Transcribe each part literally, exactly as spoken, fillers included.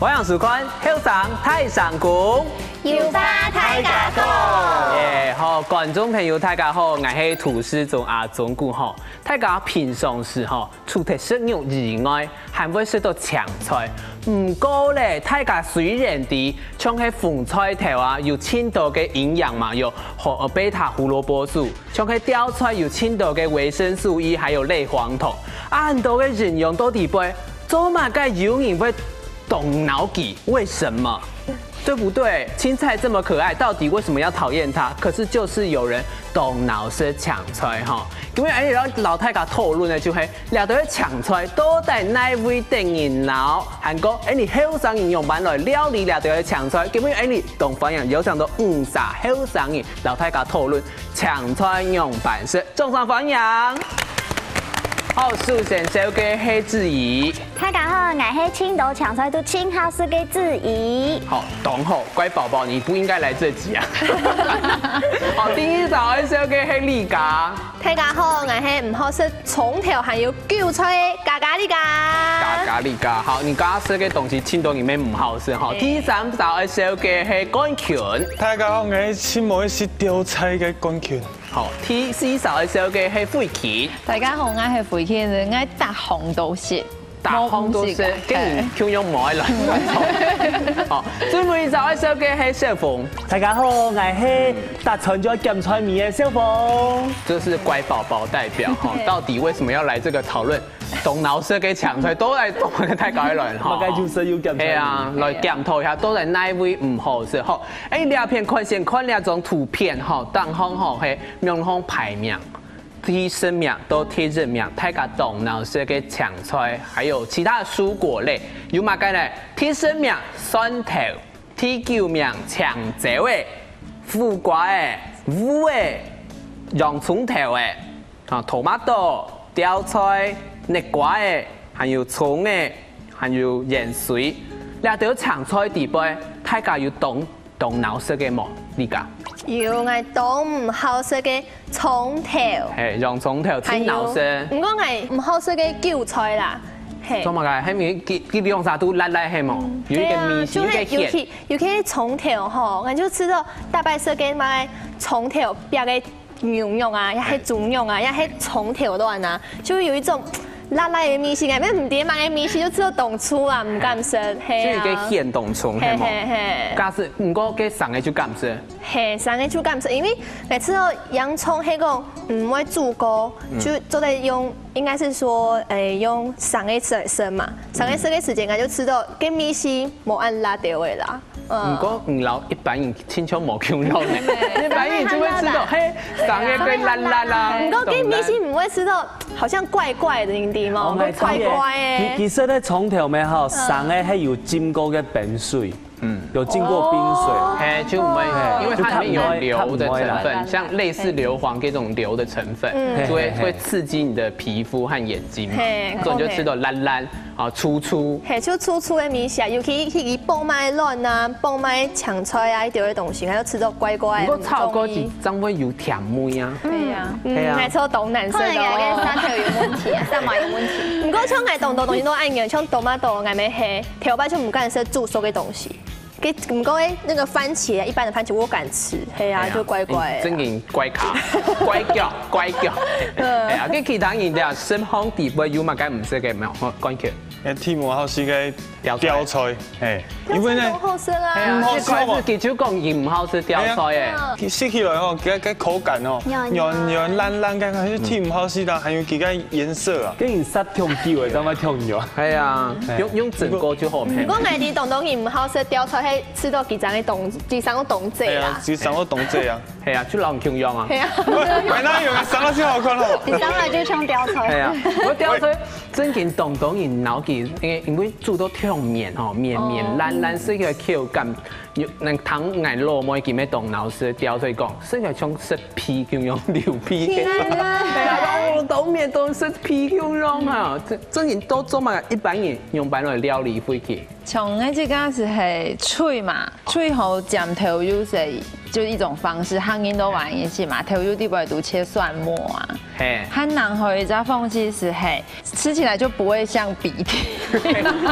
歡迎收看《後生大聲公》，有話大家講。耶，好，觀眾朋友大家好，𠊎係涂世宗阿宗牯吼。大家平常時吼，除忒食肉以外，還會食到青菜。毋過咧，大家雖然知，像係紅菜頭啊，有盡多个營養嘛，有好呃貝塔胡蘿蔔素，像係吊菜有盡多个維生素E，還有類黃酮，啊，恁多个營養到底背，做麼个有人會動腦筋？為什麼？對不對？青菜這麼可愛，到底為什麼要討厭它？可是就是有人動腦食青菜吼。今日𠊎愛摎大家討論个就係這兜青菜到底哪位得人惱，還過𠊎俚後生人仰般來料理這兜青菜。今日𠊎俚當歡迎邀請到五儕後生人摎大家討論青菜仰般食，掌聲歡迎！好，首先紹介係子怡。大家好，𠊎係盡多青菜都盡好食个子怡。好，當好，乖寶寶，你不應該來這集啊。好，第二儕愛紹介係麗嘉。大家好，𠊎係毋好食蔥頭還有韭菜个嘉嘉麗嘉。嘉嘉麗嘉，好，你剛剛食个東西盡多裡背毋好食吼。嘿。第三儕愛紹介係冠群。大家好，𠊎係盡無愛食吊菜个冠群。 好，第四儕愛紹介係慧琪。大家好，𠊎係慧琪，𠊎逐項都食。逐項都食，無毋食个。跟你共樣無愛亂亂講。好，最尾一儕愛紹介係小鳳。大家好，𠊎係逐餐就愛鹹菜米个小鳳。這是乖寶寶代表哈，對。到底為什麼要來這個討論？ 動腦食个青菜，都來動腦个大家來哈。麼个就係有檢查。係啊，來檢討一下，到底哪位毋好食吼。欸，這片看先看這張圖片吼，頂項吼係仰般排名，第十名到第十名，大家動腦食个青菜，還有其他蔬果類，有麼个呢？第十名蒜頭，第九名青椒仔，苦瓜仔，芋仔，洋蔥頭仔。 啊，tomato、吊菜、竻瓜仔，還有蔥仔，還有芫荽。這兜青菜底背，大家有動動腦食个無？你講？有，𠊎當毋好食个蔥頭。嘿，洋蔥頭，盡惱食。還有，毋過𠊎毋好食个韭菜啦。嘿。做麼个？係因為佢佢兩儕都辣辣係無？嗯，有一個味緒，對啊，有一個鹹。就係尤其尤其係蔥頭吼，𠊎就食到逐擺食个麼个蔥頭煏个 牛肉啊，也係豬肉啊，也係蔥頭卵啊，就有一種辣辣个味緒，𠊎也毋知麼个味緒，就食到當臭啊，毋敢食，嘿啊。就有一個鹹當重，係無？嘿嘿嘿。假使，毋過該生个就敢食。嘿，生个就敢食，因為𠊎食到洋蔥係講毋會煮過，嗯。就做得用，應該係說，欸，用生个食來食嘛。生个食个時間，𠊎就食到該味緒無恁辣个啦。 嗯。毋過你摎一般人親像無共樣呢，一般人就會食到，嘿，生个會辣辣啦。毋過該味緒毋會食到好像怪怪个，你知無？哦，怪怪个。其其實呢，蔥頭咩吼，嗯。生个係有浸過个冰水，嗯。有浸過冰水。哦。嘿，就毋會，嘿，因為佢裡面有硫的成分，就較毋會，較毋會啦。像類似硫磺這種硫的成分，嗯。就會，嘿嘿嘿。會刺激你的皮膚和眼睛嘛，嘿，所以你就食到辣辣。 啊，臭臭。嘿，就臭臭个味緒啊，尤其係佢放麼个卵啊，放麼个青菜啊，一兜个東西，還有食到怪怪个，毋過炒過去正會有甜味啊。對啊。嗯，對啊。嗯，還係當難食个哦。可能佢个舌頭有問題啊，舌嫲有問題。毋過像𠊎當多東西都恁樣，像tomato，𠊎乜係，頭擺就毋敢食煮熟个東西。 該，毋過欸，那個番茄啊，一般的番茄我敢吃，嘿啊，哎呀，就怪怪个。正經怪咖，怪叫，怪叫。嗯。哎呀，該其他人个食項底背有麼个毋食个無？吼，冠群。欸，第五好食个吊菜。吊菜，嘿，因為呢，吊菜當好食啊。哎呀，毋好食哦。一開始佢就講佢毋好食吊菜欸。哎呀，佢食起來吼，佢个口感哦，軟軟。軟軟爛爛，該个係第五好食啦，還有佢个顏色啊。跟你殺忒久欸，正會忒軟。哎呀，哎。用，用整個就好。毋過𠊎知當多人毋好食吊菜，係 食到佢生个當，佢生个當濟啦。係啊，佢生个當濟啊。係啊，就摎人共樣啊。係啊。哎，哪有人生到最好看哦？佢生來就像吊菜。係啊，毋過吊菜正經當多人惱佢，因為，因為煮到忒綿吼，綿綿爛爛，哦。食起來口感，有，那糖𠊎老妹佢乜當惱食吊菜講，食起來像食屁共樣流屁。天啊！係啊，哦，當綿當食屁共樣啊，正，正經都做麼个一般人仰般來料理回去？ 像𠊎自家係係炊嘛，炊好沾豆油係就一種方式，客人都會恁樣食嘛，豆油底背都切蒜末啊，嘿，還有一隻方式係，嘿，吃起來就不會像鼻涕。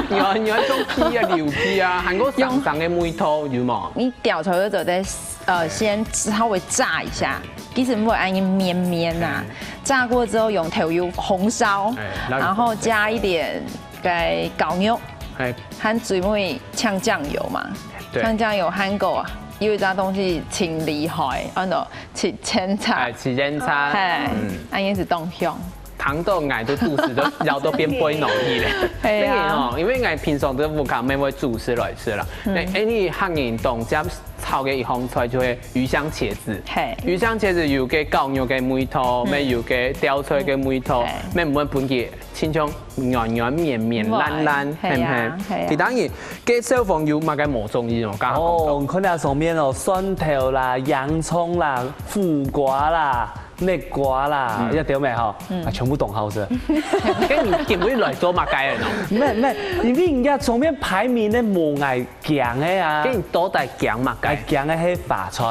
你要你要用鼻啊、流鼻啊，還有酸酸个味道有無？你吊出來就得，呃，先稍微炸一下，其實毋會恁綿綿啊。炸過之後用豆油紅燒，哎，然後加一點該絞肉，哎，還最尾嗆醬油嘛。對，嗆醬油還過啊，有一隻東西真厲害，安到七千菜。哎，七千菜，嘿，嗯，恁樣係當香。 聽到𠊎都肚屎都枵到變背囊去了。係啊。這個吼，因為𠊎平常都屋下面會煮食來食啦。嗯。那，哎，你客人當常炒个一項菜就係魚香茄子。嘿。魚香茄子有个絞肉个味道，嗯。乜有个吊菜个味道，嗯。乜毋會分佢親像軟軟綿綿爛爛，係啊，係毋係？係啊。佢當然，該小鳳有麼个無中意哦，剛剛講到。哦，你看這上面哦，蒜頭啦、洋蔥啦、苦瓜啦、 蜜瓜啦，嗯。一條咩吼，嗯。啊，全部當好食。該你點會來做麼个个喏？毋係，毋係，因為人家上面排名个無𠊎驚个啊。該你到底驚麼个？𠊎驚个係花菜。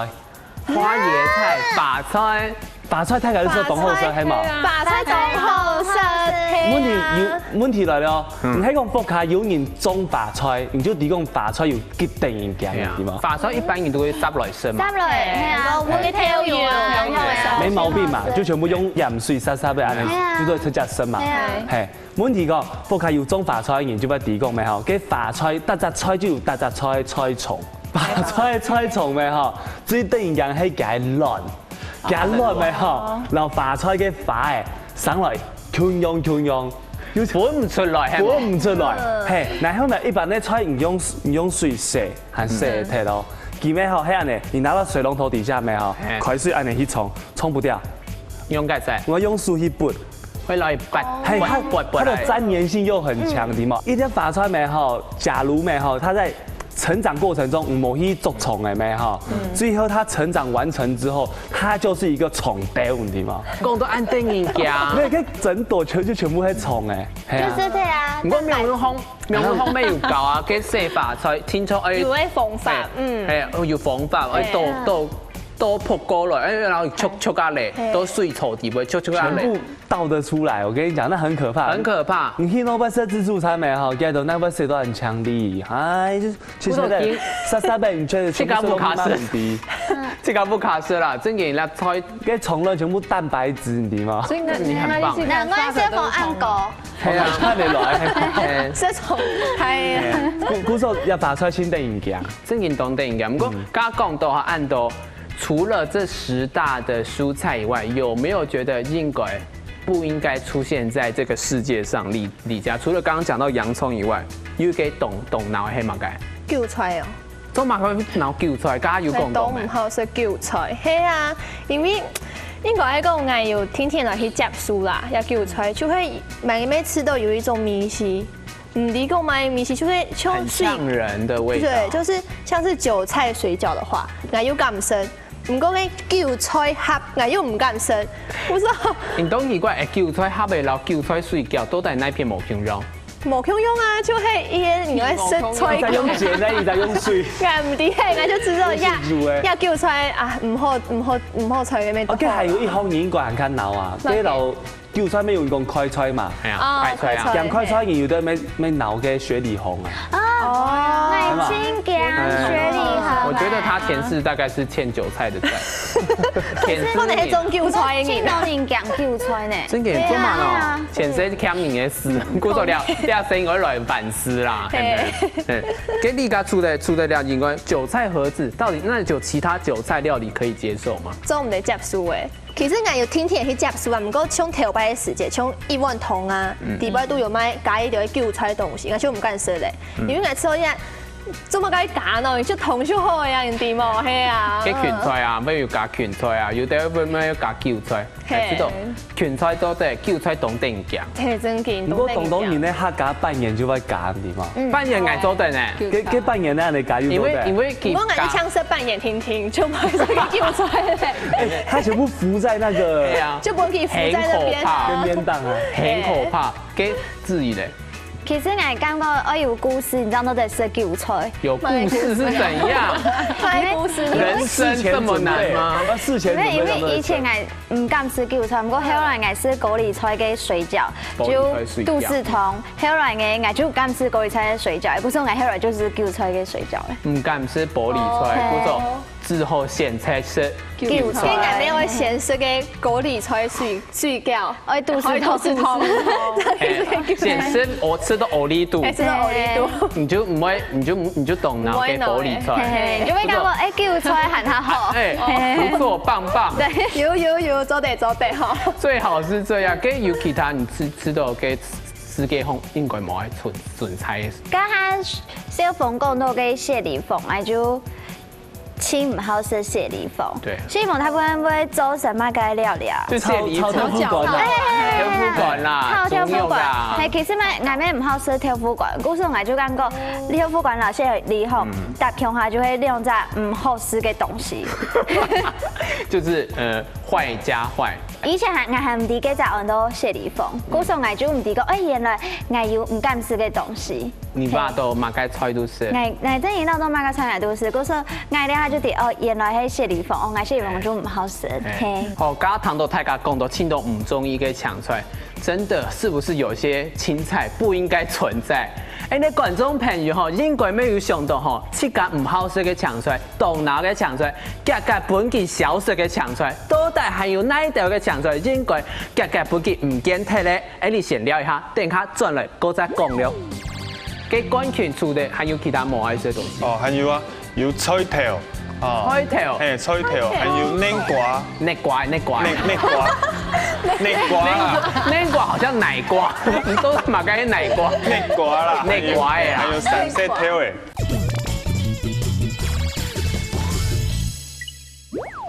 花椰菜、花菜。花菜大家都說當好食，係無？花菜當好食，係啊。問題有，問題來了哦，嗯。你係講屋下有人種花菜，你就知講花菜有幾得人驚，係啊。對嗎？花菜一般人都會煠來食嘛。煠來，係啊，嗯。無个豆油啊，對啊。沒毛病嘛，就全部用鹽水煠煠个，恁樣，係啊。就做得直接食嘛。係啊。嘿，問題講，屋下有種花菜个人就會知講咩吼，該花菜，逐隻菜就有逐隻菜个菜蟲，花菜个菜蟲咩吼，最得人驚係該卵，該卵咩吼，哦。然後花菜个花仔生來共樣共樣，有分毋出來，係無？分毋出來。嗯。嘿，然後呢，一般个菜你用，你用水洗， 還洗忒哦。嗯。佢乜吼，係恁樣，你拿到水龍頭底下乜吼，嘿。開水恁樣去沖，沖不掉。用該洗。我用手去撥。會來拔，哦。嘿，它，拔，拔，拔來。它的粘黏性又很強，嗯。對嗎？一條花菜乜吼，假如乜吼，它在成長過程中，無去捉蟲个乜吼，嗯。最後它成長完成之後，它就是一個蟲堆，對嗎？講到恁得人驚。那個整朵全，就全部係蟲欸，嘿啊。就是這樣。不過沒有用烘 苗栗方面有搞啊，該洗花菜，聽說哎，有个方法，哎，嗯。哎，有方法，哎，倒，哎。倒，倒烰過來，哎，然後泅，泅下來，哎。倒水槽底背，泅，泅下來。全部倒得出來，我跟你講，那很可怕。很可怕。你去那邊食自助餐沒哈？該都那邊食到很強力，哎，就，其實那，不是，煞煞被你覺得全部都慢慢低。這個不卡斯啦，正經那菜。該蟲卵全部蛋白質，你知嗎？所以那，你很棒。那，那，那，那，那，係無暗角？ 係啊，看得來。係蟲害啊。嘿，故，故所這花菜真得人驚。正經當得人驚。不過，嗯。剛剛講到哈，恁多，除了這十大的蔬菜以外，有沒有覺得應該不應該出現在這個世界上？李，李家，除了剛剛講到洋蔥以外，有一個當，當惱个係麼个？韭菜哦。 做麼个會惱韭菜？剛剛有講過咩？都毋好食韭菜，係啊，因為應該係講，𠊎有天天來去接觸啦，這韭菜就會慢慢吃到有一種味緒，毋知講麼个味緒，就會像水，很像人的味道。對，就是像是韭菜水餃的話，𠊎又敢食，毋過該韭菜盒，𠊎又毋敢食。我說，你當奇怪，哎，韭菜盒仔摎韭菜水餃到底哪片無共樣？ 無共樣啊，就係佢个你愛食菜。一隻用煎个，一隻用水。𠊎毋知係，𠊎就知道呀，用水煮个。呀，韭菜啊，毋好，毋好，毋好菜个味道。哦，該還有一項人應該還較惱啊，麼个？該摎韭菜乜有人講快菜嘛。哎呀，哦，快菜啊。快菜。講快菜，有个乜，乜惱个雪裡紅啊。哦，哦。眼睛驚雪裡紅啊。我覺得他前世大概是欠韭菜的債。前世可能係種韭菜个人。盡多人講韭菜呢。真个，做麼个哦？對啊。前世欠人个 是，故所了，這下應該來反思啦，嘿。係毋係？嘿，該你家除了，除了這以外，韭菜盒仔到底那有其他韭菜料理可以接受嗎？做毋得接受欸。其實𠊎有天天去接觸啊，毋過像頭擺个時節，像一碗湯啊，嗯。底背都有賣加一條韭菜東西，𠊎就毋敢食咧。嗯。因為𠊎食到一下，做麼个加呢？就湯就好个呀，你知無？係啊。該芹菜啊，乜有加芹菜啊，有个乜，乜有加韭菜。 嘿。哎，知道，芹菜做得，韭菜當得人驚。嘿，真个，毋過當多人呢，客家粄圓就會加，你知無？嗯。粄圓𠊎做得呢。哦。該，該粄圓呢，你加又做得。因為，因為佢加，毋過𠊎一向食粄圓定定，就毋會食該韭菜咧。哎，它全部浮在那個，對啊。就毋會浮在那邊啊。很可怕。邊邊檔啊。很可怕。該至於咧。其實𠊎感覺愛有故事，你知道，都得食韭菜。有故事是怎樣？拍故事，人生這麼難嗎？那事前準備因為因為都在以前𠊎毋敢食韭菜，毋過後來𠊎食高麗菜个水餃，高麗菜水餃就肚屎痛。後來呢，𠊎就敢食高麗菜个水餃，也毋係𠊎後來就食韭菜个水餃了。毋敢食玻璃菜，哦故所之後選擇食韭菜應該沒有先食个高麗菜水水餃，哎，肚屎痛，肚屎痛，哎，先食我吃到歐力度，哎，食到歐力度。你就毋會，你就你就懂了，毋會給玻璃嘿菜。嘿，因為感覺哎韭菜還較好。哎，不錯，棒棒。對，有有有，做得做得哈。最好是這樣，跟有其他你吃吃到个世界上應該無愛存存在的。剛剛小鳳講到个雪裡鳳，哎就盡毋好食雪裡鳳。對雪裡鳳大部分會做成麼个料理啊？就雪裡鳳炒豆腐乾啊，豆腐乾啦，炒豆腐乾，豬肉啦。嘿，其實嘛，𠊎乜毋好食豆腐乾，故所𠊎就感覺豆腐乾摎雪裡鳳搭共下就會兩隻毋好食个東西。就是呃壞加壞。以前還𠊎還毋知該隻安到雪裡鳳，故所𠊎就毋知講，哎，原來𠊎有毋敢食个東西。你爸都麼个菜都食。𠊎𠊎真係恅到麼个菜𠊎都食，故所𠊎這下就知哦，原來係雪裡鳳，哦，𠊎雪裡鳳就毋好食，嘿。好，剛剛聽到大家講到盡多毋中意个青菜，真的是不是有些青菜不應該存在？哎，那觀眾朋友吼，應該乜有想到吼，自家毋好食个青菜，當惱个青菜，遽遽分佢消失个青菜，到底還有哪一兜个青菜應該遽遽分佢毋見忒咧？哎，你先尞一下，等下轉來過再講了。該冠群除了還有其他無愛食个東西？哦，還有啊，有菜頭，哦，菜頭嘿，菜頭，還有南瓜，南瓜，南瓜。南南瓜，南瓜啦，南瓜好像奶瓜，你都嘛該南瓜。南瓜啦，南瓜的啦還有三色豆的。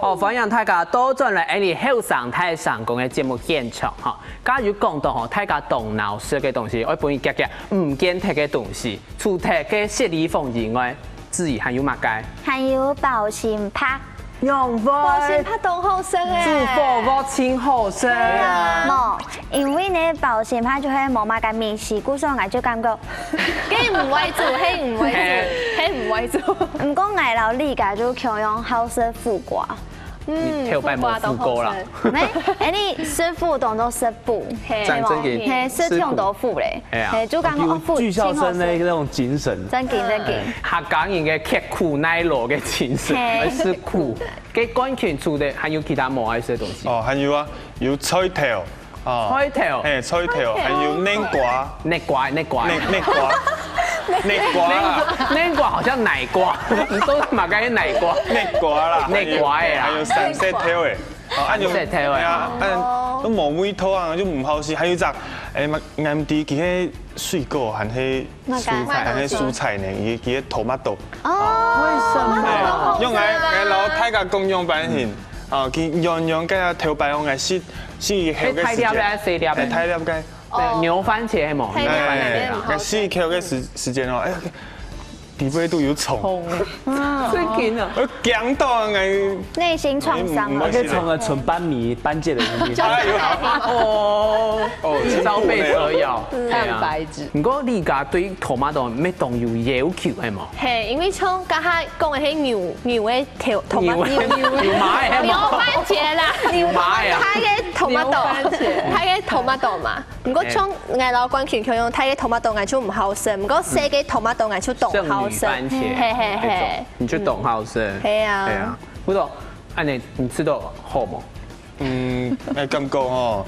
好，歡迎大家倒轉來𠊎俚後生大聲公个節目現場哈。剛剛有講到吼，大家當惱食个東西，愛分佢遽遽毋見忒个東西，除忒个雪裡鳳以外，至於還有麼个？還有包心白。仰會？包心白當好食哎。煮火鍋盡好食。無，因為呢，包心白就係無麼个味緒，故所𠊎就感覺，該毋會煮，係毋會煮，係毋會煮。毋過𠊎摎麗佳就共樣好食苦瓜。你頭擺無苦瓜啦。苦瓜當好食。沒，哎，你食苦當做食補，嘿講正經嘿，食忒多苦咧，哎呀嘿，就感覺哦苦，有巨校生的那種精神。真緊真緊。客家人个刻苦耐勞个精神，嘿愛食苦。該冠群除了還有其他無愛食个東西？哦，還有啊，有菜頭，哦，菜頭、嘿，菜頭，還有南瓜，南瓜、南瓜。南南瓜，南瓜啦，南瓜好像奶瓜，你都嘛該南瓜。南瓜啦，南瓜的啦還有三色豆的，哦，還有三色豆的啊，嗯，都無味道啊，就毋好食。還有一隻，哎，嘛，𠊎毋知佢係水果還係蔬菜，還係蔬菜呢？佢佢个tomato。哦，為什麼？用來來摎大家講樣般形。哦，佢樣樣个頭擺用來食，食以後个時間。係大粒个、細粒个？係大粒个。對，牛番茄係無？嘿牛番茄嘿啦。哎，食以後个時時間哦，哎，底背都有蟲，真緊啊！我驚到啊！內心創傷啊嗯嗯。可以從个純斑米斑介的東西。哎呦，哦，哦，一朝被蛇咬，真的呢對啊蛋白質。毋過你家對tomato乜當有要求係無？嘿，因為像剛才講个係牛牛个頭頭牛牛牛牛嫲个係無？牛番茄啦，牛嫲个啊大个tomato，大个tomato嘛。毋過像𠊎摎冠群共樣，大个tomato𠊎就毋好食，毋過細个tomato𠊎就當好食。聖女番茄，嘿嘿嘿，你就當好食。係啊係啊，不過，恁呢你食到好無？嗯，哎，感覺哦，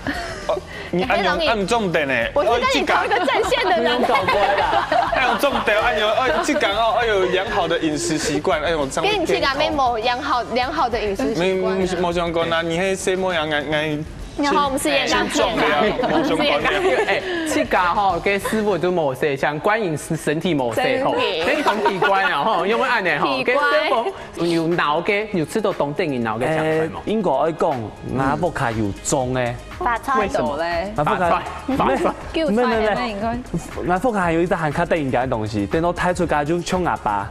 哦，你哎呦，哎，老李哎，重點呢，我是跟你同一個陣線的人。搞怪啦。哎呦，重點，哎呦，哎，這講哦，哎呦，良好的飲食習慣，哎呦，這樣跟你自家沒有良好良好的飲食習慣啊。沒沒沒相關啊，你係什麼樣，哎哎，然後我們是演鋼琴重點，沒相關的。哎，自家吼，跟師傅都無洗，像觀音是身體無洗吼，真的真很奇怪啊吼，因為恁呢吼，奇怪跟師傅有腦个，有食到當得人腦个想法無？應該愛講，吾屋下有種个，發菜為什麼咧？吾屋下發菜，發菜。韭菜沒有沒有咧，應該。吾屋下有一隻還較得人驚个東西，等到大出家就像吾爸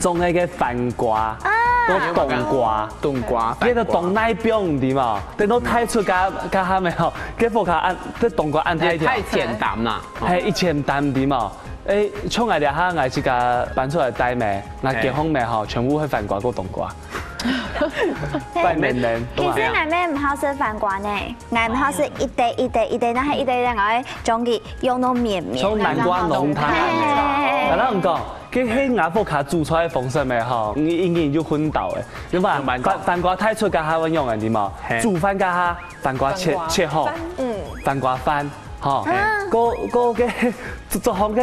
種个个番瓜。啊，个冬瓜，冬瓜，佢个冬瓜，你知無？等到大出該該下面吼，該屋下恁，該冬瓜恁大條，也太簡單啦。係，一千擔知無？誒，像𠊎這下𠊎自家搬出來戴咩，𠊎結婚咩吼，全部係番瓜過冬瓜。拜年年，其實𠊎乜毋好食番瓜呢，𠊎毋好食一垤一垤一垤，但係一垤一垤𠊎會將佢用到綿綿。像南瓜濃湯恁樣。𠊎同你講， 該係𠊎屋下煮菜个方式咩吼，你一人就昏倒誒。你看番番瓜大出該下會用个，你知無？煮飯該下，番瓜切切好，嗯，番瓜飯，吼，過過該做做好个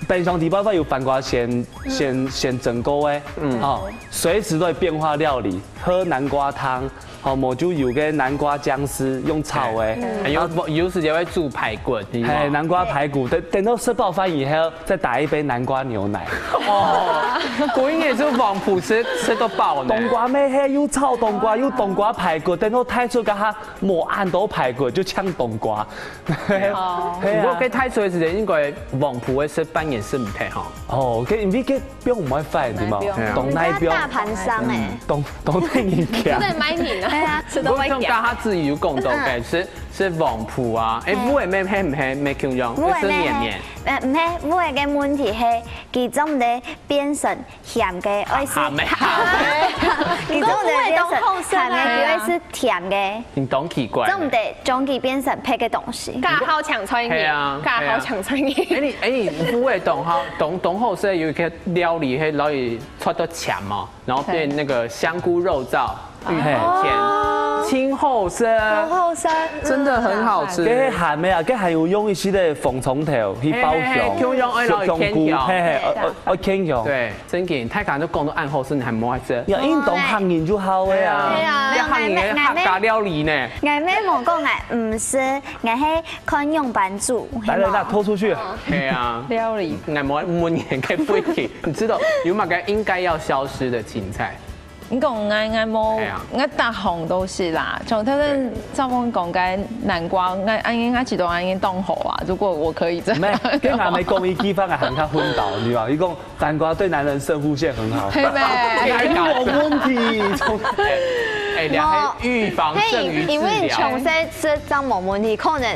冰箱底背會有番瓜先先先蒸過誒，嗯，吼，隨時都會變化料理，喝南瓜湯， 吼，無就有个南瓜薑絲用炒个。還有有時也會煮排骨，係無？係，南瓜排骨，等等到食飽飯以後，再打一杯南瓜牛奶。哦，果然也是黃埔吃吃到飽呢。冬瓜咩係又炒冬瓜又冬瓜排骨，等到大出該下無恁多排骨，就嗆冬瓜。係啊。不過該大出个時間應該黃埔个食飯也係毋忒吼。哦，該因為該 冰毋會壞，知無？當大冰，大盤商誒，當當大人家。真的買人啊，對啊，吃到會講。像剛剛自己有講到个，是是黃埔啊，誒，烏个咩係毋係咩共樣？烏个咩係，呃，毋係，烏个个問題係，佢做毋得變成鹹个，愛係鹹个，佢做毋得變成鹹个，佢愛係甜个。你當奇怪。做毋得將佢變成別个東西。 較好搶菜人，係啊，較好搶菜人。誒你誒你烏个當好當當好食有一個料理，係老是出到錢嘛，然後變那個香菇肉燥，芋頭錢，清後生，好後生，真的很好吃。該鹹个啊，該還有用一些个紅蔥頭去爆香，共樣愛老是香菇，係係，愛愛愛共樣。對，真个，大家都講到恁好食，你還無愛食？要應當客人就好个啊。對啊，要客人个客家料理呢。 𠊎乜無講𠊎毋食，𠊎係看樣般煮。來來來，拖出去。係啊，料理。𠊎無問你个問題，你知道有麼个應該要消失的青菜？你講𠊎𠊎無，係啊，𠊎逐項都係啦，從頭先赵峰講个南瓜，𠊎𠊎𠊎知道𠊎已經當好啊。如果我可以這樣，沒，跟阿妹講一句話，還較昏倒，你知道？佢講 南瓜對男人攝護腺很好。係咩？哎，有問題。哎，哎，兩个預防勝於治療。因為從細食正無問題，可能。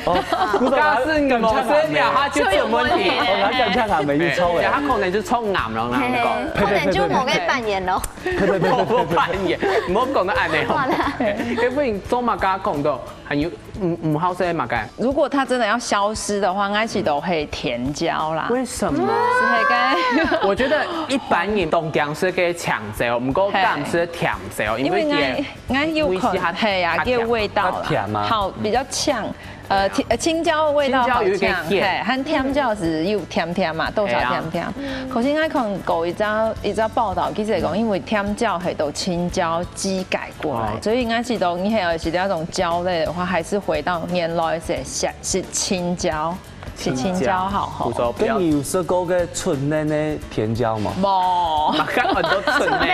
哦，不是，假使你無食了，他就有問題。哦，他講這樣還沒錯哎。他可能就衝癌了，那個。可能就某個扮演咯。不不不扮演，莫講到恁樣哦。哎，不然做麼个講到 還有毋毋好食麼个？如果它真的要消失的話，應該係都係甜椒啦。為什麼？係該。我覺得一般人當驚食个青椒，毋過敢食甜椒，因為佢个味係較，係啊，佢个味道啦，較甜嘛。好，比較嗆。呃，甜呃青椒味道好嗆，青椒有一個甜。係，和甜椒係有甜甜嘛，多少甜甜。可是𠊎看過一張一張報導，其實講因為甜椒係都青椒基改 過來。所以應該係都，你還有食到那種椒類的話，還是回到原來係係係青椒，係青椒好吼。不錯，不要。該你有食過个純个个甜椒嗎？無。嘛，該很多純个，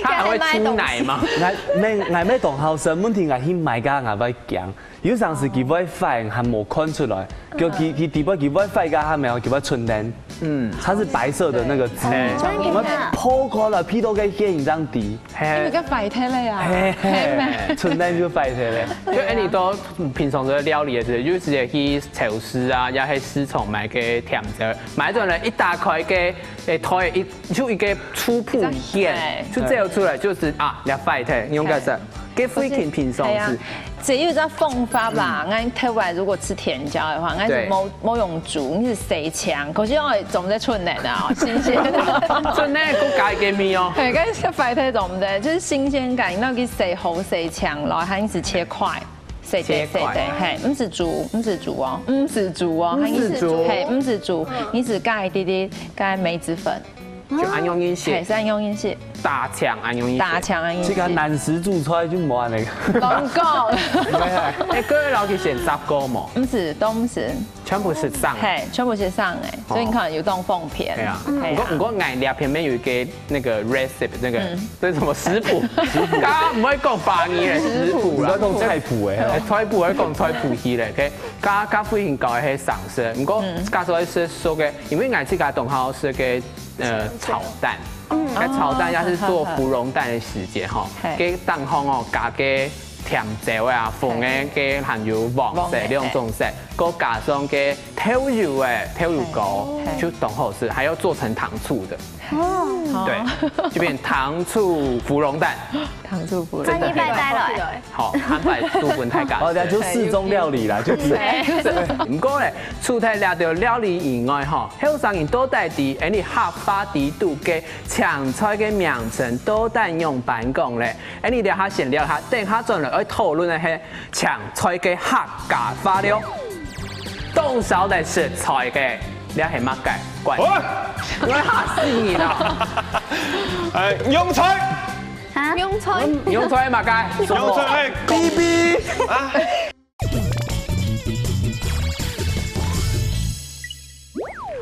它還會出奶嗎？𠊎乜𠊎乜當好食，問題𠊎去買个𠊎會驚。有當時佢會壞，還無看出來，叫佢佢底背佢會壞个，還無佢會純个。嗯，它是白色的那個汁，我們剝開了皮都可以現一張底。 因為佢壞忒了啊。係，係，純个就壞忒了。就恁樣都平常个料理个時候，就直接去超市啊，也係市場買个甜椒，買轉來一打開个，誒，袋一就一個粗布一件，就走出來，就是啊，這壞忒，你用該食，該費勤平常時。 只有一個方法啦，𠊎頭擺如果食甜椒个話，𠊎係無無用煮，𠊎係洗淨，可是𠊎總係純个啊，新鮮个。純个，過加一個味哦。係，該係壞忒總毋得，就係新鮮感，你愛去洗好洗淨，然後還係切塊，細細細，係，毋係煮，毋係煮哦，毋係煮哦，毋係煮，係，毋係煮，你係加一滴滴，加梅子粉。 就恁樣仔食，係，係恁樣仔食，打淨恁樣仔食，打淨恁樣仔食。這個男士煮菜就無恁樣。講講，哎，各位老師選雜果無？毋係，都毋係，全部係生个，係，全部係生个，所以你看有當方便。對啊，係啊。不過不過，𠊎這片面有一個那個recipe，那個這什麼食譜？食譜，剛剛毋會講華語个食譜啦，你愛講菜譜哎，菜譜愛講菜譜去嘞，OK。 加加費勤搞个係生食，毋過加所以係熟个，因為𠊎自家當好食个呃炒蛋，該炒蛋也係做芙蓉蛋个時節吼，該頂項哦加个甜椒啊，紅个个還有黃色兩種色，過加上个豆油欸，豆油膏就當好食，還有做成糖醋的。對，就變糖醋芙蓉蛋。糖醋不那一拜帶來。好，安排做分大家。哦，對，就四種料理啦，就毋過咧，除忒這兜料理以外吼，後生人到底知恁呢客話裡肚个青菜个名稱到底仰般講咧？恁呢這下先尞下，等下轉來愛討論个係青菜个客家話了。當少得食菜个，這係麼个？怪，喂，我嚇死你啦！哎，蕹菜，啊，蕹菜，蕹菜係麼个？蕹菜，哎，B B，啊，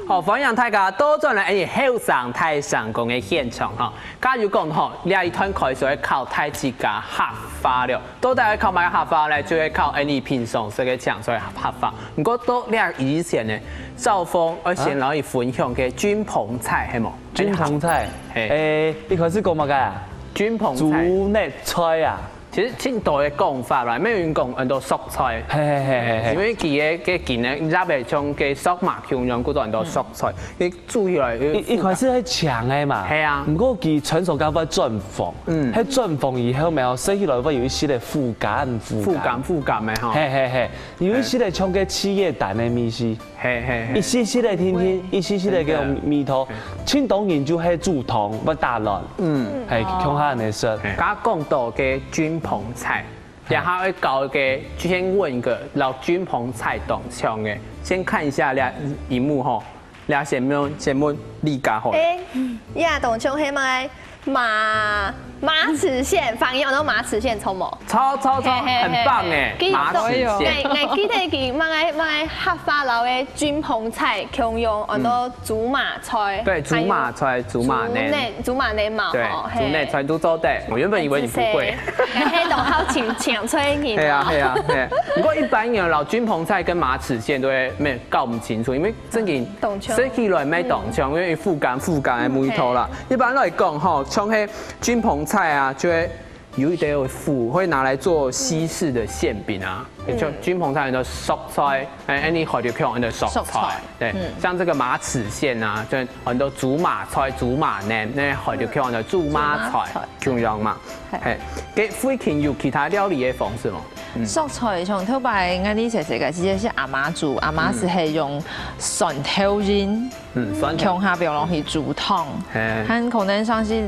好，歡迎大家倒轉來𫣆俚後生大聲公个現場吼。假如講吼，這一段開始愛考大自家客話了，到底愛考麼个客話咧？就係考𫣆俚平常時个青菜客話。毋過到這以前呢，兆峰愛先摎你分享个菌蓬菜係無？菌蓬菜，嘿誒，一開始講麼个啊？菌蓬菜。豬膩菜啊。其實盡多个講法啦，乜有人講很多熟菜。嘿嘿嘿嘿嘿。因為佢个个根呢，入个像个熟麻共樣，故做很多熟菜。佢煮起來，一一開始係青个嘛，係啊毋過佢傳授到會轉黃，嗯係轉黃以後，然後食起來會有一息个苦甘苦苦甘苦甘个吼。嘿嘿嘿，有一息个像个七葉蛋个味緒。嘿嘿嘿。一息息个甜甜，一息息个个味道，盡多人就係煮湯，會打卵，嗯，係共下恁樣食。剛剛講到个菌蓬菜，然後愛搞个，就先問一個摎菌蓬菜當像个，先看一下這螢幕吼，這先問先問李家好了。誒，這當像係麼个馬馬齒莧，方言安到馬齒莧，著無？超超超，嘿嘿嘿很棒哎，嘿馬齒莧。𠊎𠊎記得佢麼个麼个客話摎个菌蓬菜共樣，安到豬嫲菜，對，豬嫲菜、豬嫲還有奶，豬嫲奶嘛，對，吼，豬奶菜都做得。我原本以為你不會。嘿，當好請請催你。係啊係啊係啊。不過一般人摎菌蓬菜跟馬齒莧都會沒搞不清楚，因為正經當像食起來乜當像，因為苦甘苦甘个味道啦。一般來講吼，像係菌蓬菜啊，就會有一點有苦，會拿來做西式的餡餅啊。就菌蓬菜很多熟菜，哎，哎，你海陸腔很多熟菜熟菜，對，像這個馬齒莧啊，就很多豬嫲菜、豬嫲奶，那海陸腔的豬嫲菜，共樣嘛。嘿，該附近有其他料理个方式無？熟菜像頭擺𠊎俚細細个時節係阿媽煮，阿媽係係用蒜頭仁，嗯，蒜頭。共下放落去煮湯，嘿，還可能像係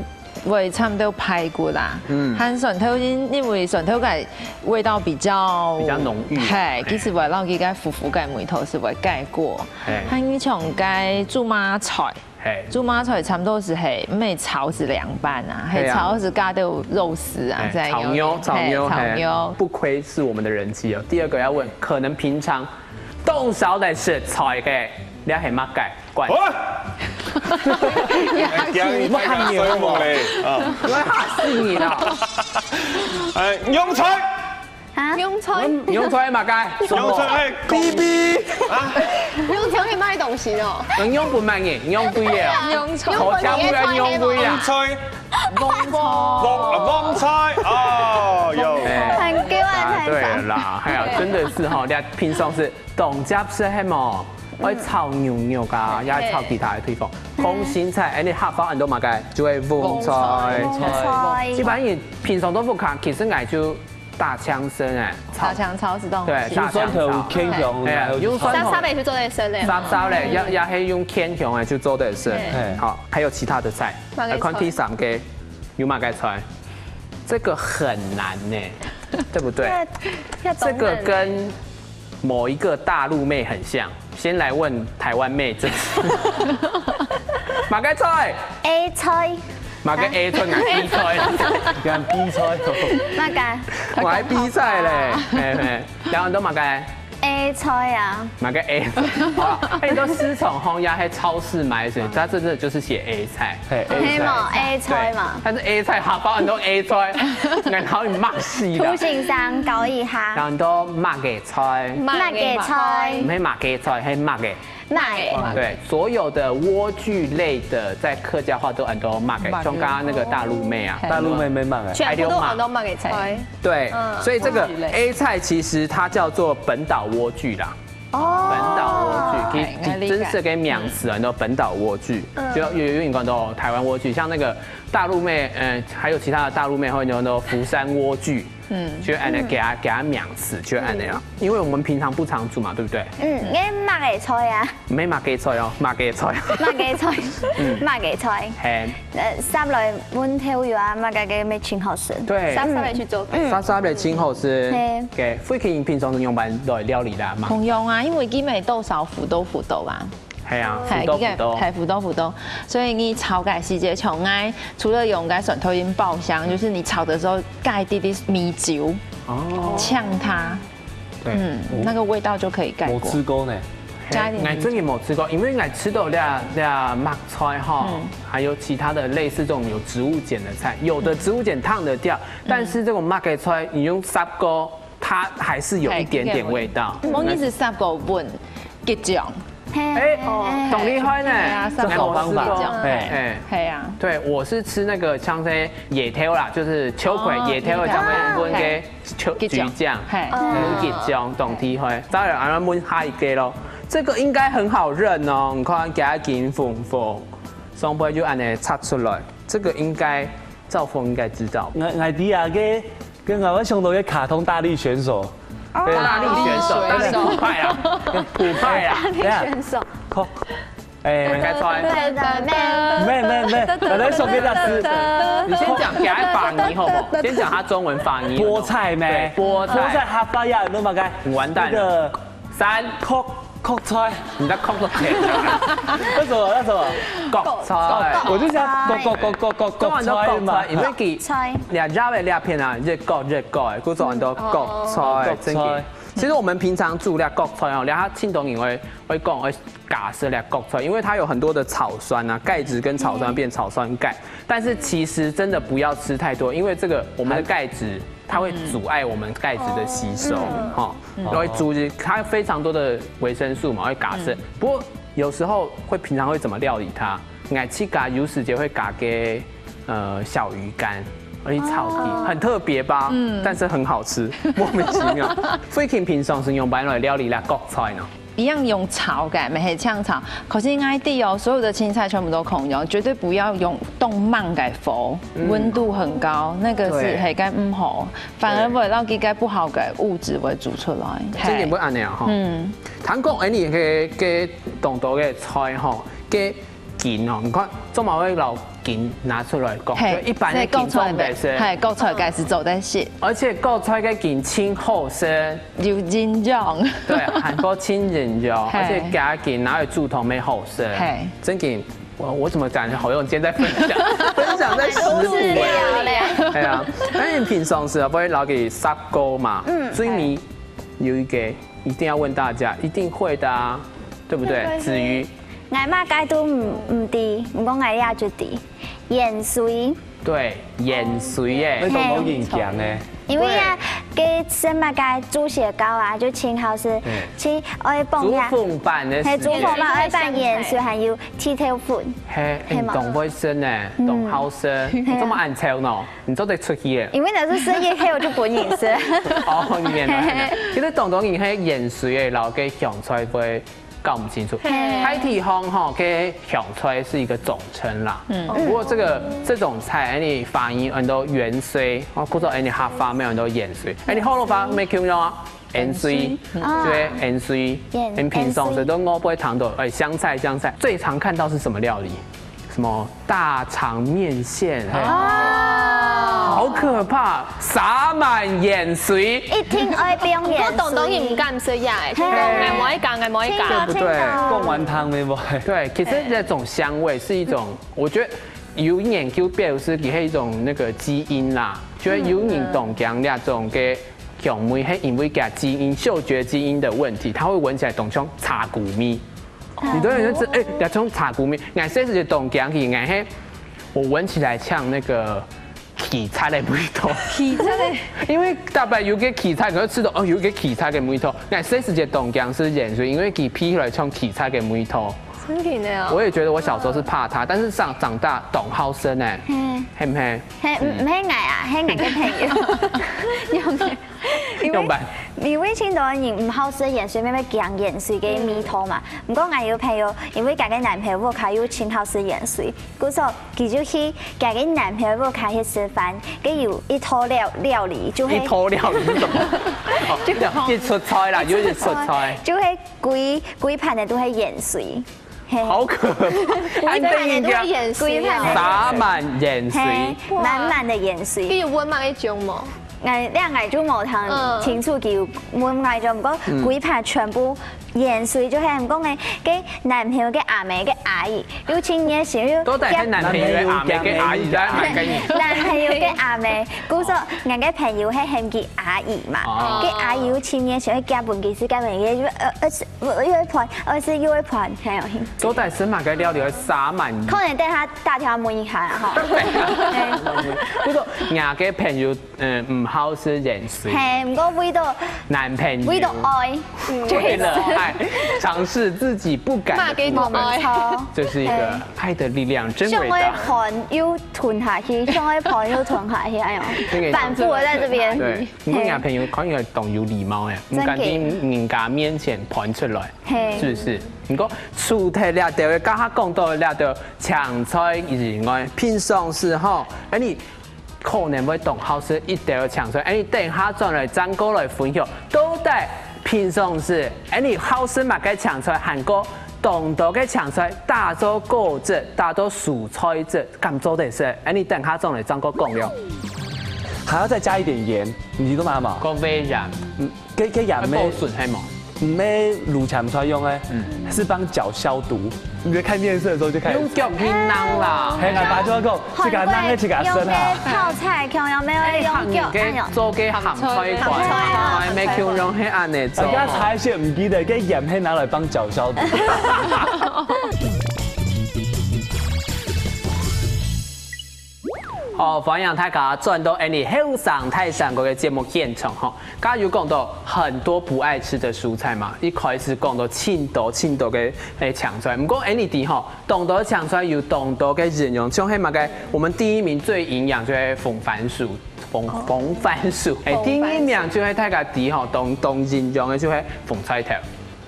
會摻到排骨啦，嗯還蒜頭仁，因為蒜頭个味道比較比較濃郁嘿，其實會讓佢个苦苦个味道係會蓋過，嘿，還像該豬嫲菜。嘿。豬嫲菜差不多係係，毋係炒係涼拌啊，嘿啊係炒係加到肉絲啊哎，這樣炒肉，炒肉，嘿炒哎，肉。不愧是我們的人妻哦。第二個要問，可能平常當少得食菜个，這係麼个？怪，喂，今日大家睡目咧，啊，我嚇死你啦！哎，蕹菜，啊，蕹菜，蕹菜麼个？蕹菜，哎，B B，啊，蕹菜係麼个東西哦？蕹不買呢，蕹對耶。蕹菜好家務要蕹對啊。蕹菜，蕹啊，蕹菜，哦喲，很久啊，啊，對太少。啦，哎呀，真的是哈，你看平常時當接食係無？愛炒牛肉啊，也炒其他个地方。空心菜，哎，你下方很多麼个就會蕹菜。菜一般人平常都不看，其實𠊎就打槍聲哎，大腸炒是當對，用蒜頭牽香，哎呀，用蒜頭沙沙，北是做得生的。沙沙咧，也也係用牽香哎就做得食。嘿好，還有其他的菜，麼个菜來看第三個，有麼个菜？這個很難呢，對不對？要這個跟某一個大陸妹很像。先來問台灣妹這，麼个菜？ A 菜，麼个 A 菜？麼个 B 菜？跟B 菜。那个我還 B 菜咧，嘿嘿，然後都麼个？ A 菜啊，麼个 A 菜？好了，哎，你都市場吼，也還超市買，所以它真的就是寫 A 菜。嘿，黑嘛 A 對菜嘛，但是 A 菜，下包很多 A 菜，然後你罵死圖了。形上搞一下，然後你都罵給菜，那个菜毋，係罵給菜，係罵給。哪个？对，所有的莴苣类的在客家话都很多 mắc 个，像刚刚那个大陆妹啊，大陆妹妹 mắc 个，全部都很多 mắc 个菜。对，所以这个 A 菜其实它叫做本岛莴苣啦。哦，本岛莴苣，其实真是个名词，很多本岛莴苣，就有有点讲到台湾莴苣，像那个大陆妹，嗯，还有其他的大陆妹会有很多福山莴苣。 嗯，就按呢给它给它名词，就按呢啦。因为我们平常不常煮嘛，对不对？嗯，你 mắc 个菜啊，没 mắc 个菜哦，mắc 个菜。 mắc 个菜，mắc 个菜。嘿，呃，煠來燜豆油啊，mắc 个个乜真好食。对，上上来去做。沙沙的真好食。嘿给慧琴平常是用般来料理啦嘛？同样啊，因为佢乜豆烧福豆福豆啊，系啊，系，福豆福豆。系福豆福豆，所以你炒个时节，像爱除了用个蒜头仁爆香，就是你炒的时候加一滴滴米酒，哦，呛它，对。嗯，那个味道就可以盖过。我吃过呢。加一点米酒。哎，真的没吃过，因为我吃到那那 mắc 菜哈，还有其他的类似这种有植物碱的菜，有的植物碱烫得掉，但是这种 mắc 个菜，你用煠过，它还是有一点点味道。我意思是砂锅粉，结酱。哎，很厉害呢，对啊，砂锅粉结酱。哎，系啊，对，我是吃那个像是野挑啦，就是秋葵、野挑的，像那个焖个秋结酱桔酱，嘿焖桔酱，懂体会。当然，俺们问下一个咯，这个应该很好认哦。你看，给它紧缝缝，上背就按呢插出来，这个应该赵峰应该知道。我我知啊，个个我想到个卡通大力选手，大力选手，大力普派啊，普派啊，等一下，选手，好，哎，应该出来。对的，妹。没没没，我来送给大师。你先讲给他法语好不好？先讲他中文法语。菠菜咩？对，菠菜。菠菜哈巴呀，你嘛该完蛋了。那个三，kokkok菜，你在 kok 都甜啊。那什么那什么？国菜。我就想 kokkokkokkokkokkok 中文都国菜嘛菜，。因为佢菜你肉的那片啊，一角一角的，故所很多国菜，国真的菜。其实我们平常煮那国菜哦，然后庆东也会会讲会假设那国菜，因为它有很多的草酸啊，钙质跟草酸变草酸钙，但是其实真的不要吃太多，因为这个我们的钙质它会阻碍我们钙质的吸收，哈，然后会阻止它非常多的维生素嘛，会假设。不过有时候会平常会怎么料理它？我自家有时节会加个呃小鱼干，而且炒底，很特别吧？嗯，但是很好吃，莫名其妙。慧琴平常是用白来料理啦，国菜呢？一样用炒个，没黑酱炒。可是应该地哦，所有的青菜全部都可以用，绝对不要用冻慢个火，温度很高，那个是对黑该唔好，反而会让这个不好的物质会煮出来。真的不按那样哈。嗯，韩国哎，你可以给懂得个菜哈，给筋哦，你看做么会老筋拿出来讲，嘿，就一般的筋所以国菜重的是，嘿，国菜开始做得食，而且国菜个筋轻厚身。有营养。对，韩国亲人哟，嘿而且加紧拿来煮汤没好吃。嘿真紧，我我怎么感觉好像今天在分享，分享在食谱哎。哎呀，那你平常时啊，不会老给杀锅嘛？嗯，所以你有一个一定要问大家，一定会的啊，对不对？子瑜，，𠊎嘛个都毋毋知，毋过𠊎也就知，盐水。对，盐水耶那。种有影响哎。因为啊，个什么个猪血糕啊，就清好是去爱放竹呀，凤版的嘿，时竹凤嘛，间，爱放盐水，还有剃头粉。嘿，嘿嘛懂卫生呢，懂好生，这么安全哦，你做得出去耶。因为那是生意黑，我就不认识。哦，你也来。其实懂懂你黑盐水诶，老给香菜会搞不清楚。海地方哈，给香菜是一个总称啦。嗯，不过这个这种菜，哎，你发音很多盐水，哦，或者哎，你哈发没有很多盐水，哎，你喉咙发没听到啊？盐水，对，盐水，盐很平常的都我不会谈到，哎，香菜香菜，最常看到是什么料理？什么大肠面线？哦，好可怕，撒满盐水。一定爱放盐水。我懂懂你唔敢食呀，哎，嘿哎，我一讲，哎，我一讲。对不对？贡丸汤没不？对，其实这种香味是一种，我觉得有研究表示，也是一种那个基因啦，就是有人懂讲那种给香味，是因为给基因嗅觉基因的问题，它会闻起来懂像茶谷米。你都有人吃，哎，要从茶谷米，俺这是懂讲起，俺嘿，我闻起来像那个薺菜个味道。薺菜个，因為逐擺有个薺菜，可以食到哦，有个薺菜个味道。𠊎細時節當驚食芫荽，因為佢鼻起來像薺菜个味道。真的哦。我也覺得我小時候是怕它，但是長長大當好食呢，嘿，係毋係？嘿，毋毋係𠊎啊，係𠊎个朋友。用个。因為用吧。因為盡多人毋好食芫荽，因為驚芫荽个味道嘛。毋過𠊎有朋友，因為佢个男朋友屋下有盡好食芫荽，故所佢就去佢个男朋友屋下去食飯，佢有一道料料理就係一道料理是什麼？哦，就一出菜啦，有一出菜。就係歸歸盤个都係芫荽。 嘿。好可怕！歸盤个都係芫荽啊。撒滿芫荽。嘿，滿滿个芫荽。佢有問麼个種無？𠊎，這𠊎就無聽清楚佢有問麼个種，毋過歸盤全部芫荽就係毋講个，該男朋友个阿姆个阿姨，有盡熱心，又到底係男朋友个阿姆个阿姨在買給你？男朋友个阿姆，故所𠊎个朋友係喊佢阿姨嘛，哦。該阿姨有盡熱心，會夾分佢食，夾分佢，呃，呃， 又一盤，而且又一盤，還有興趣。到底係麼个料理會撒滿？可能等下打電話問一下啦，吼。不過，𠊎个朋友，嗯，毋好食芫荽。嘿，毋過為到男朋友為到愛，就為了愛，嘗試自己不敢的部分。罵給你愛。無錯。這是一個愛的力量，真偉大。想愛盤又吞下去，想愛盤又吞下去，哎喲，反覆地在這邊。對。 毋過人家朋友可能會當有禮貌誒，毋敢在人家面前盤出來，嘿。是不是？毋過除忒這兜，剛剛講到這兜青菜以外，平常時吼，哎，你可能會當好食一兜青菜，哎，你等下轉來正過來分享，到底平常時，哎，你好食麼个青菜，還過當多个青菜打做果汁，打做蔬菜汁，敢做得食？哎，你等下轉來正過講了。 還要再加一點鹽，你知道嗎？講味鹽，嗯，該該鹽愛保存係無？毋係滷青菜用个，嗯，是幫腳消毒。你在看面色的時候就開始用腳去弄啦。嘿，𠊎爸就會講，這個弄个，這個生哈。用个泡菜，用个，哎，用腳，哎喲。做个鹹菜館，鹹菜啊。哎，沒共樣係恁樣做。大家查一下，毋記得，該鹽係拿來幫腳消毒。 好，歡迎大家轉到𠊎等後生大聲公个節目現場吼。剛剛有講到很多不愛吃的蔬菜嘛，一開始講到盡多盡多个，欸，青菜。毋過𠊎等知吼，當多青菜有當多个營養，像係麼个，我們第一名最營養就係紅番薯，紅，哦。紅番薯。欸，紅番薯。第二名就係大家知吼，當，當營養个就係紅菜頭。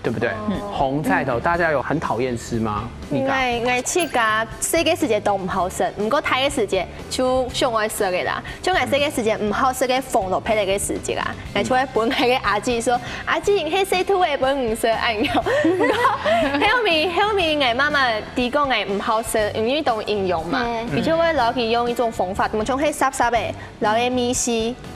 對不對？嗯。紅菜頭，大家有很討厭吃嗎？你講。𠊎，𠊎自家細个時節都毋好食，毋過大个時節就想愛食个啦。像𠊎細个時節毋好食个紅蘿蔔个時節啊，𠊎就會分𠊎个阿姊說：「阿姊，你係細兔仔，分你食恁樣。」毋過後尾，後尾𠊎媽媽知講𠊎毋好食，因為當營養嘛，嗯。佢就會摎佢用一種方法，𠊎就係煠煠个， 摎佢煨死，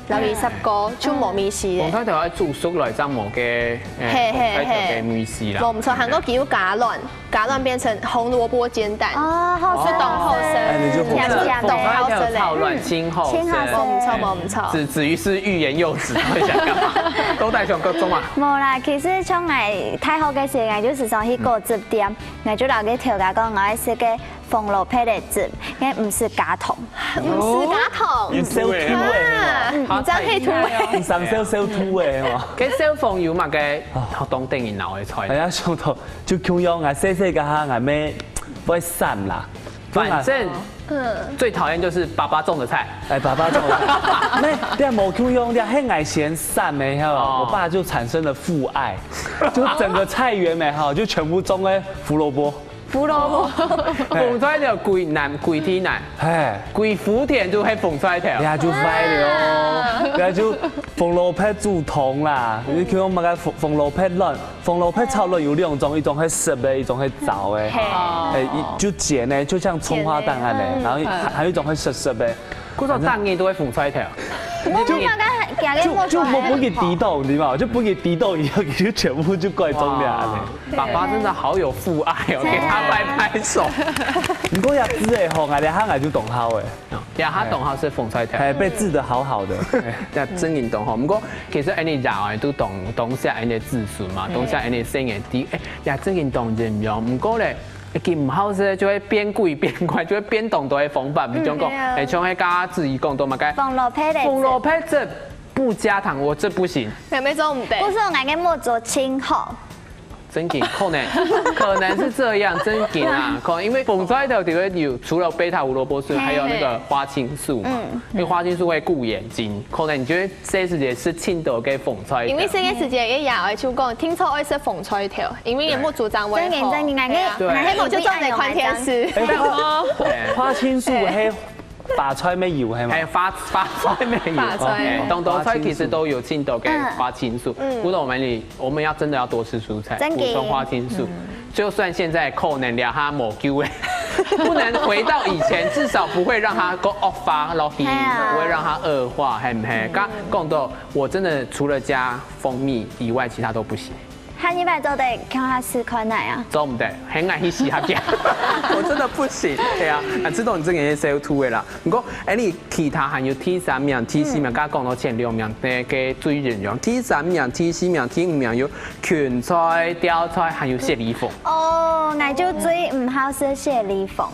摎佢煠過，就無味緒咧。紅菜頭愛煮熟來，正無个，欸，嘿，嘿，紅菜頭个味緒啦。嘿。無毋著，還過佢有加卵，加卵變成紅蘿蔔煎蛋。哦，好食。就當好食。欸，你就好食。甜甜个。當好食咧。紅菜頭炒卵盡好食。盡好食。無毋著，無毋著。子，子瑜是欲言又止，到底想講，到底想講麼个？無啦，其實像𠊎大學个時節，𠊎就時常去果汁店，𠊎就摎該頭家講，𠊎愛食个 紅蘿蔔个汁，應該毋使加糖。毋使加糖。有燒兔仔啊。嗯，毋知係兔仔。毋生燒燒兔仔哦。該燒紅有麼个當得人惱个菜？哎呀，想到就共樣啊，細細个哈，𠊎乜會糝啦。反正，嗯。最討厭就是爸爸種的菜。欸，爸爸種的菜。那，這無共樣，這係𠊎先糝个哈，哦。我爸就產生了父愛，就整個菜園呢哈，就全部種了胡蘿蔔。 胡蘿蔔。紅菜頭歸南，歸地南，嘿。歸福田就係紅菜頭。哎呀，就壞了哦。啊。哎呀，就紅蘿蔔煮湯啦，你看那個紅，紅蘿蔔卵，紅蘿蔔炒卵有兩種，一種係濕个，一種係燥个。嘿。欸，一，就煎个，就像蔥花蛋恁樣，煎个。然後還，嗯。還有一種係濕濕个。 故所逐年都會紅菜頭。就，就，就分佢知道，你知道嗎？就分佢知道以後，佢就全部就改種了。哇，爸爸真的好有父愛哦，給他拍拍手。毋過這子个吼，𠊎這下𠊎就當好欸。這下當好食紅菜頭。欸，被治得好好的。這真正當好。毋過其實恁樣也都當，當惜恁樣子孫嘛，當惜恁樣細人仔。欸，這真正當營養。毋過咧，佢毋好食就會變貴變貴，就會變當多个方法。比如講，嗯，對啊。欸，像該个阿志講到嘛，該紅蘿蔔个紅蘿蔔這不加糖，我這不行。妹妹做毋得。不是，我个目珠清好。真緊，可能可能是這樣，真緊啊，可能因為紅菜頭裡面有除了貝塔胡蘿蔔素，還有那個花青素嘛，因為花青素會顧眼睛，可能你就會這時節食盡多个紅菜頭。因為這个時節个爺哀就講，定著愛食紅菜頭，因為你目珠正會好。真緊真緊，𠊎對啊个𠊎个那黑狗就做得看電視。欸花青素係花菜乜有係嘛？欸，花花菜乜有，花菜欸，當多菜其實都有盡多个花青素。不過我們你我們要真的要多吃蔬菜，真的補充花青素。就算現在可能連佢無救欸，不能回到以前，至少不會讓佢過惡化落去，係啊不會讓佢惡化，係毋係？剛講到我真的除了加蜂蜜以外，其他都不行。下禮拜做得共下試看哪啊？做毋得，很愛去洗下去。我真的不行，對啊，啊，這種真的是小吐的啦。不過，欸，你其他還有第三名、第四名，剛剛講到前兩名，那個最嚴重。第三名、第四名、第五名有芹菜、吊菜，還有雪裡紅。哦，𠊎就最毋好食雪裡紅。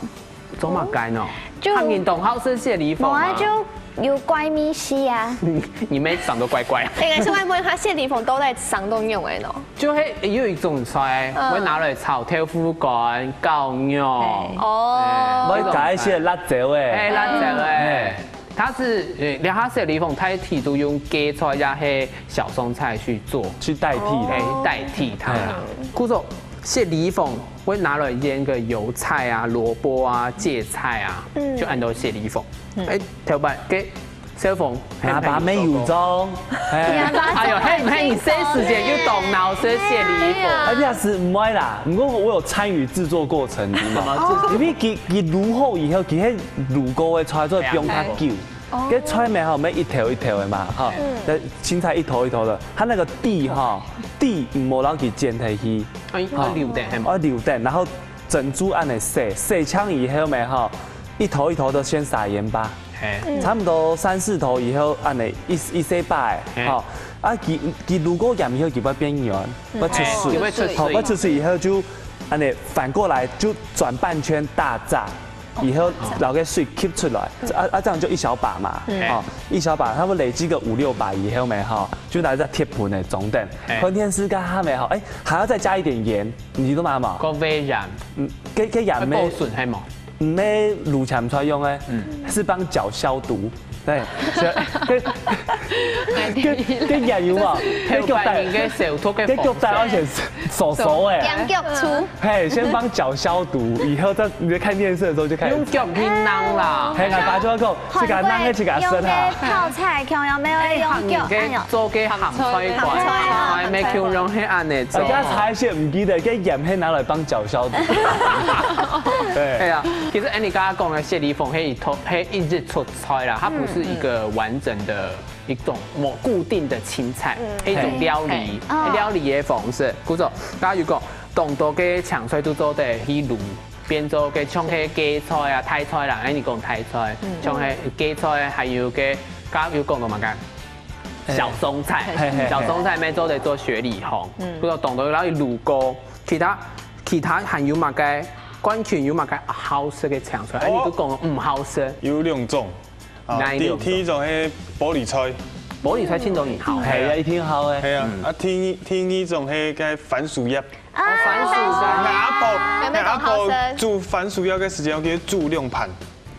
做麼个呢？就他運動好食雪裡紅啊？無啊，就有怪味緒啊。你你妹長得怪怪。哎，是外面他雪裡紅都在上東用的喏。就係有一種菜，嗯會拿來炒豆腐乾、絞肉。哦，會加一些辣椒哎，誒。辣椒哎。它是，呃，連下雪裡紅大體都用芥菜也係小松菜去做，去代替的。哎，代替它啦。故所雪裡紅會拿來醃个油菜啊、蘿蔔啊、芥菜啊，就安到雪裡紅。哎，頭擺个小鳳，爸爸沒有中，哎，哎呦，嘿，嘿，你這時間又懂腦神雪裡紅。哎呀，是毋會啦。毋過我有參與製作過程，你知道嗎？因為佢佢滷好以後，佢係滷過个菜，所以不用太久。該菜苗吼，愛一條一條个嘛，哈，那青菜一頭一頭的，它那個蒂哈，蒂毋好讓佢剪下去，哎，要留等，係嗎？要留等，然後整隻恁樣洗，洗淨以後咩哈，一頭一頭的先撒鹽巴。哎，差不多三四頭以後，恁樣一一細把，嗯吼，啊，佢佢滷過鹽以後，佢會變軟，會出水，哎，會出水好，會出水以後就恁樣反過來就轉半圈大炸，以後拿个水吸出來，啊啊，這樣就一小把嘛，嗯哦，一小把，差不多累積個五六把以後咩，哈，就拿在鐵盆的中等，哎關鍵是跟它沒好，哎，還要再加一點鹽，你知道嗎？个微鹽，嗯，給給鹽沒會保？存係無？毋係滷鹹菜用个，係幫腳消毒。對，所以跟跟跟鹽有無？頭擺應該小偷个跟腳帶而且手手哎，兩腳粗，嘿，先幫腳消毒，以後在你在看電視的時候就開始用。腳去弄啦。嘿，阿爸就會講，這個弄个，這個用个生哈。泡菜，共樣愛用腳，哎呦。做个鹹菜館，鹹菜啊還沒用用係恁樣做人。家茶葉唔記得，跟鹽係拿來幫腳消毒。哎對，呀，其實Annie剛剛講个雪裡紅，係一頭係一日出菜啦，它不是一個完整的一種某固定的青菜，係一種料理，嗯料理的方式。故所，大家如果當多个青菜都做得去滷，變做个像係芥菜啊、大菜啦，哎，你講大菜，像係芥菜，還有个，剛剛有講到麼个？小松菜嘿嘿嘿，小松菜乜做得做雪裡紅，嗯，不過當多然後滷過，其他其他還有麼个？冠群有麼个好食个青菜？哎，你都講毋好食，有兩種，啊，哪一兩種第第一種係玻璃菜，玻璃菜青豆你好，係啊，一定好哎。係啊，啊第第二種係該番薯葉，番薯阿啊，婆有沒有好食阿婆煮番薯葉个時間，我記得煮兩盤，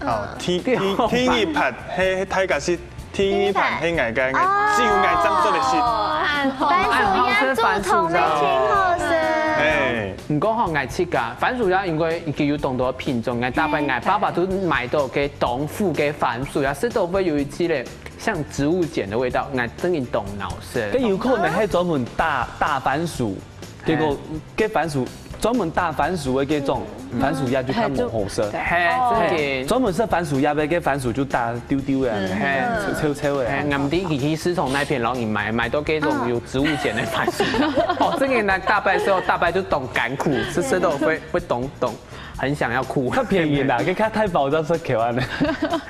好，第第第一盤係係大家食，第二盤係𠊎个，只有𠊎正做得食。哦，番薯葉煮湯个真好食。哎，毋過吼，𠊎自家番薯葉應該已經有當多品種，𠊎大半𠊎爸爸都買到个當富个番薯葉，食到會有一支咧像植物鹼的味道，𠊎真經當惱食。該有可能係專門打打番薯，結果該番薯專門打番薯的該種番薯葉就較無好食。嘿，真經。專門食番薯葉的該番薯就打丟丟的，嘿臭臭的。哎，俺們第一去市場那片，然後你買買到各種有植物鹼的番薯，哦，這個拿大伯時候，大伯就當艱苦，吃吃都會會懂懂，很想要哭。較便宜啦，該較大包裝食起來呢。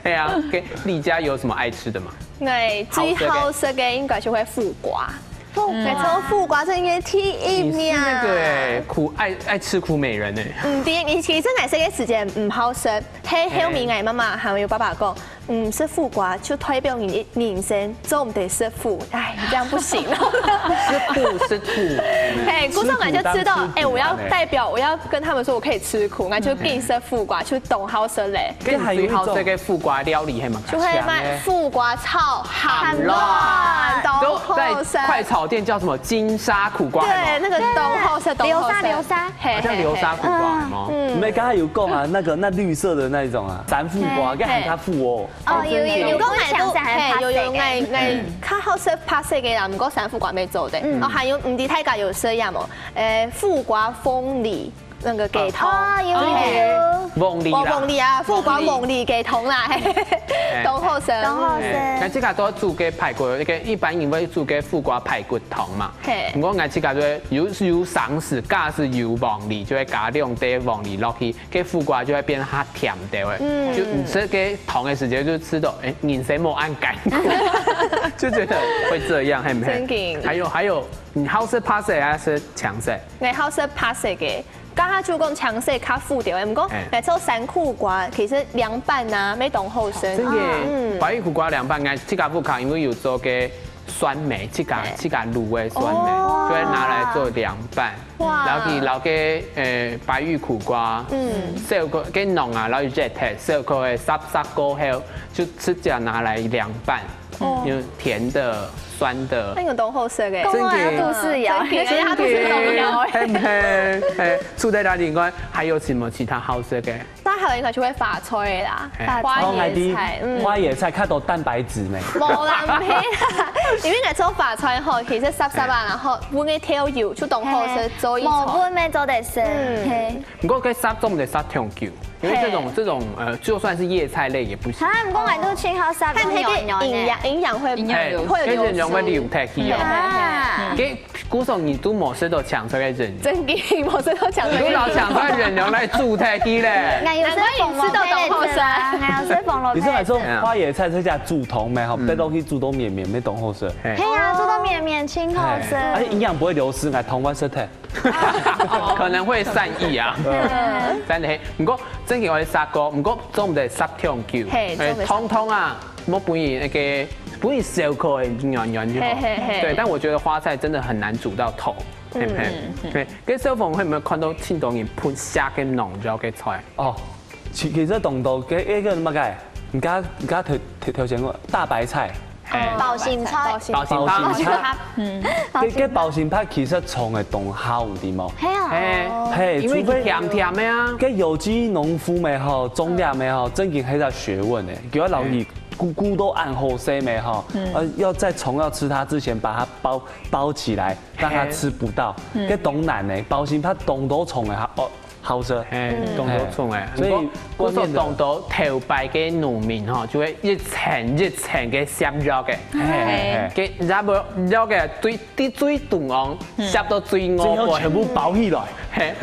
哎呀，給麗佳有什麼愛吃的嗎？對，最好食个應該就係苦瓜。苦瓜，做苦瓜真个第一名。你是那个哎，苦，爱，爱吃苦美人哎。嗯，第一，你其实买这个时间唔好食，嘿，后面哎，妈妈还有爸爸讲，嗯，食苦瓜就代表你人生做唔得食苦，哎，你这样不行。食苦，食苦。嘿，故所我就知道，哎，我要代表，我要跟他们说我可以吃苦，我就必食苦瓜，就当好食嘞。跟最好食个苦瓜料理系嘛，就会卖苦瓜炒鹹卵，都好食。快炒店叫什么金沙苦瓜？对，那个都好食，都好食。流沙流沙，嘿好像流沙苦瓜吗？你们刚才有讲啊，那个那绿色的那一种啊，三副瓜，跟海咖副哦。哦，有有有，有个买都想起来嘿，有有哎，哎哎，看好食白色个啦，不过三副瓜没做的。哦，还有，唔知大家有食呀无？诶，苦瓜凤梨。那个鸡汤。哦，有有有，凤梨啦，凤梨啊，苦瓜凤梨鸡汤啦，嘿，都好食。都好食。那这个都煮个排骨，那个一般人会煮个苦瓜排骨汤嘛。嘿不过俺自家就会有有常识，假使有凤梨，就会加两滴凤梨落去，个苦瓜就会变它甜的哎。就你吃个汤的时间就吃到，哎，人生没安感，就觉得会这样，嘿不嘿？真的还有还有，你好吃白色还是青色？你好食白色个。刚刚就讲青色较苦点，毋过哎来做三苦瓜，其实凉拌啊，没当好食。真的，嗯白玉苦瓜凉拌，俺自家屋下因为有做个酸梅，自家自家卤的酸梅，哦就会拿来做凉拌。哇然后去，然后个呃白玉苦瓜，嗯，烧个个濃啊，然后熱忒，烧个个煠煠过后，就直接拿来凉拌，哦有甜的、酸的那。个都好食个。跟我的故事一样。真的，他不是很无聊哎。嘿嘿嘿，除了那以外，还有什么其他好吃的？大家还有应该就会发菜啦，哎花椰菜，嗯。花椰菜看到蛋白质没？无啦，毋係啦，因為𠊎做花菜吼，其實濕濕啊，然後搵个豆油就當好食，做一無餐。搵咩做得食，嗯嘿。不过该煠做毋得煠太久，因为这种这种呃，就算是叶菜类也不行。啊，毋過𠊎都盡好食，看那個營養，營養會營養流失會流失，跟人容易流忒去哦。啊，跟古早你都無食到搶出來人，真的，我真的講你都老搶出來人流來煮忒去咧。𠊎有時候紅蘿蔔啊，𠊎有時候紅蘿蔔。你是來說花椰菜在家煮湯咩？吼，帶落去煮到綿綿，沒當好食。嘿嘿啊，煮到綿綿，真好食。哎，營養不會流失，來湯碗食忒。可能會散逸啊。真的嘿，不過真个愛煠過，不過做毋得煠忒久。嘿做毋得煠哎，湯湯啊，莫分佢那個，分佢燒過的軟軟就好。嘿嘿嘿對，但我覺得花菜真的很難煮到透。嘿嘿，對，跟小鳳會有沒有看到盡多人噴下个濃肉个菜？哦，其其實當多，該該個麼个，你剛你剛頭頭頭先講大白菜，哎，包心菜，包心包心菜。該該包心菜其實從个當好，對無？嘿啊，哎，嘿，因為除非甜甜的啊。該有機農夫咩吼，種業咩吼，正經係一個學問誒。佢要老你顧顧到恁好勢咩吼，呃，要在蟲要吃它之前，把它包包起來，讓它吃不到。該當難誒，包心菜當多蟲誒，好哦，好食。哎，當多蟲哎，所以不過，不過當多頭擺个農民吼，就會一層一層个餡肉个。嘿嘿嘿。个，然後肉个最，最最中央，餡到最外背，這要全部包起來。嘿，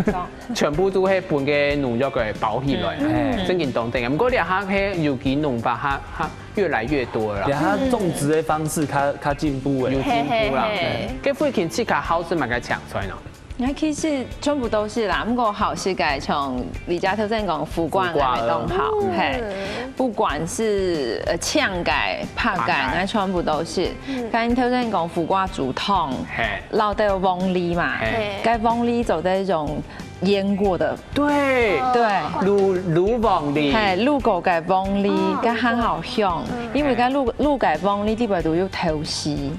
全部都係分个農藥个包起來，嗯正經當頂个。不過這下係有機農法，它它越來越多了啦，然後它種植的方式它它進步有誒。進步啦嘿嘿嘿。該附近自家好食麼个青菜呢？那其實全部都係啦，不過好食个像李佳頭先講苦瓜，苦瓜那邊當好，嘿，不管是呃青个、白个，白个那全部都係。剛頭先講苦瓜煮湯，嘿，撈到黃梨嘛，嘿，該黃梨做得用醃過的，對，對。滷滷黃梨，嘿，滷過个黃梨，該很好香，因為該滷滷个黃梨底背都有豆豉。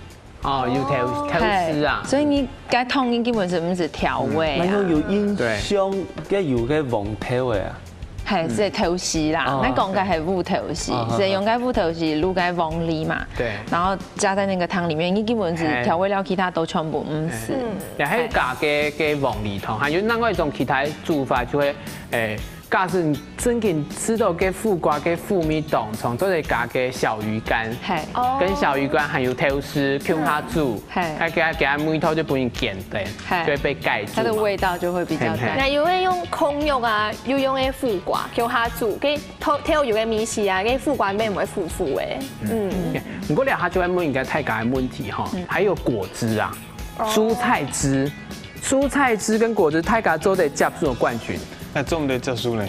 哦，有豆豆豉啊，嘿，所以你該湯你根本係毋係調味啊？那用有音香，該有个黃豆誒啊。嘿，係豆豉啦哦，那講个係烏豆豉，哦係用該烏豆豉滷該黃梨嘛，對然後加在那個湯裡面，你根本係調味料，其他都全部毋使。也係加个个黃梨湯，還有另外一種其他煮法就會，誒，假使你正經食到个苦瓜个苦味當重，做得加个小魚乾，嘿，哦跟小魚乾還有豆豉共下煮，嘿該个个味道就分人減低，嘿就會被蓋住嘛。它的味道就會比較嘿嘿淡。那有人用空肉啊，又用个苦瓜，用下煮，个豆豆油个味緒啊，个苦瓜面毋會苦苦个。嗯，毋過這下就愛問一個大家个問題吼，還有果汁啊，蔬菜汁，蔬菜汁跟果汁，大家做得接受冠軍。那做毋得接受呢？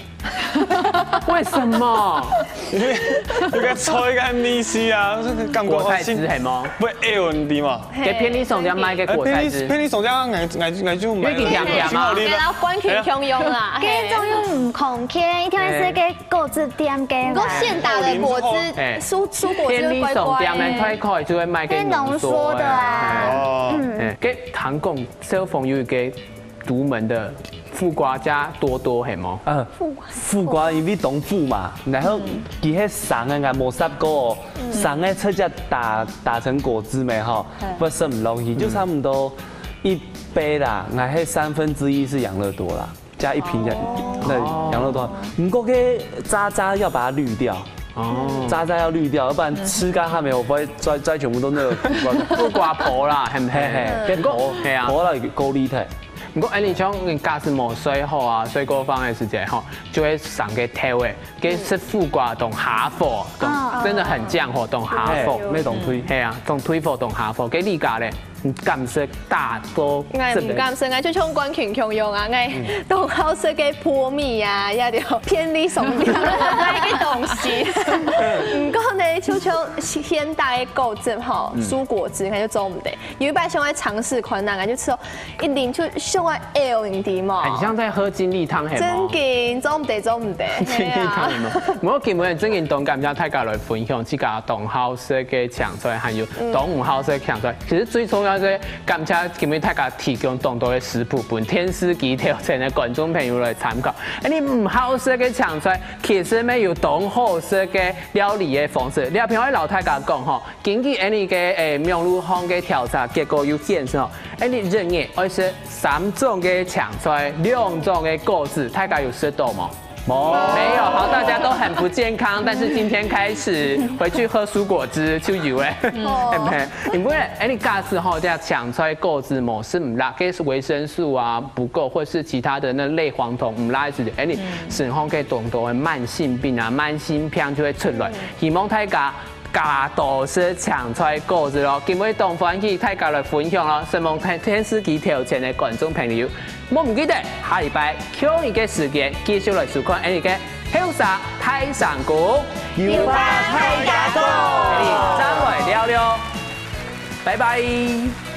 為什麼？因為該菜个味緒啊，感覺果菜汁係無？會會有問題嘛。給便利商店賣个哎，果菜汁，便利商店，𠊎𠊎𠊎就買。因為佢甜甜嘛你然後關係共樣啦，跟種又毋空，佢一定係个果汁店个啦。不過現打的果汁哎，蔬蔬果汁會乖便利商店乖。呢，大概就會賣給變濃縮的啊。哦，嗯，哎，該聽講小鳳有一個獨門的苦瓜加多多，係無？啊，苦瓜因為當苦嘛，然後佢係生个，𠊎無食過，生个直接打打成果汁咩吼，會食毋落去，就差不多一杯啦，𠊎係三分之一是養樂多啦，加一瓶養，那養樂多。毋過个渣渣要把它濾掉，哦，渣渣要濾掉，要不然吃該下面會不會再再全部都那個苦瓜。苦瓜皮啦，係毋嘿係？嘿，變薄，係啊薄了夠厲害。毋過，恁樣像你假使無睡好啊，睡過飯个時節吼，就會生个頭誒，該食苦瓜當下火，當真的很降火，當下火。嘿，那種推。係啊，當退火，當下火。該你家咧，你敢食打到𠊎毋敢食，𠊎就像冠軍共樣啊，𠊎當好食个泡麵啊，也就便利商店買个東西。毋過呢，就像現代个果汁吼，蔬果汁，𠊎就做毋得。有一擺想愛嘗試看，𠊎就試哦，一啉就想愛嘔，你知無？很像在喝精力湯，係無？正經，做毋得，做毋得。精力湯係無？毋過今日正經當感謝大家來分享自家當好食个青菜，還有當毋好食个青菜。其實最重要係感謝今日大家提供當多个食譜，分電視機頭前个觀眾朋友來參考。哎，你毋好食个青菜，其實乜有當好食个料理个方式。這片愛摎大家講吼， 根據恁樣个誒網路項个調查結果有顯示吼，恁樣一日愛食三種个青菜，兩種个果子，大家有食到無？無。沒有，好，大家都很不健康，但是今天開始回去喝蔬果汁就有誒，係毋係？因為恁樣假使吼，這青菜果子無食毋落，該維生素啊不夠，或是其他的那類黃酮毋落時，恁樣身項个當多个慢性病啊、慢性病就會出來。希望大家 加多食青菜果子咯。今日當歡喜大家來分享咯，承蒙電電視機頭前个觀眾朋友，莫毋記得下禮拜共一个時間繼續來收看𠊎等个後生大聲公，有話大家講。再會了了，拜拜。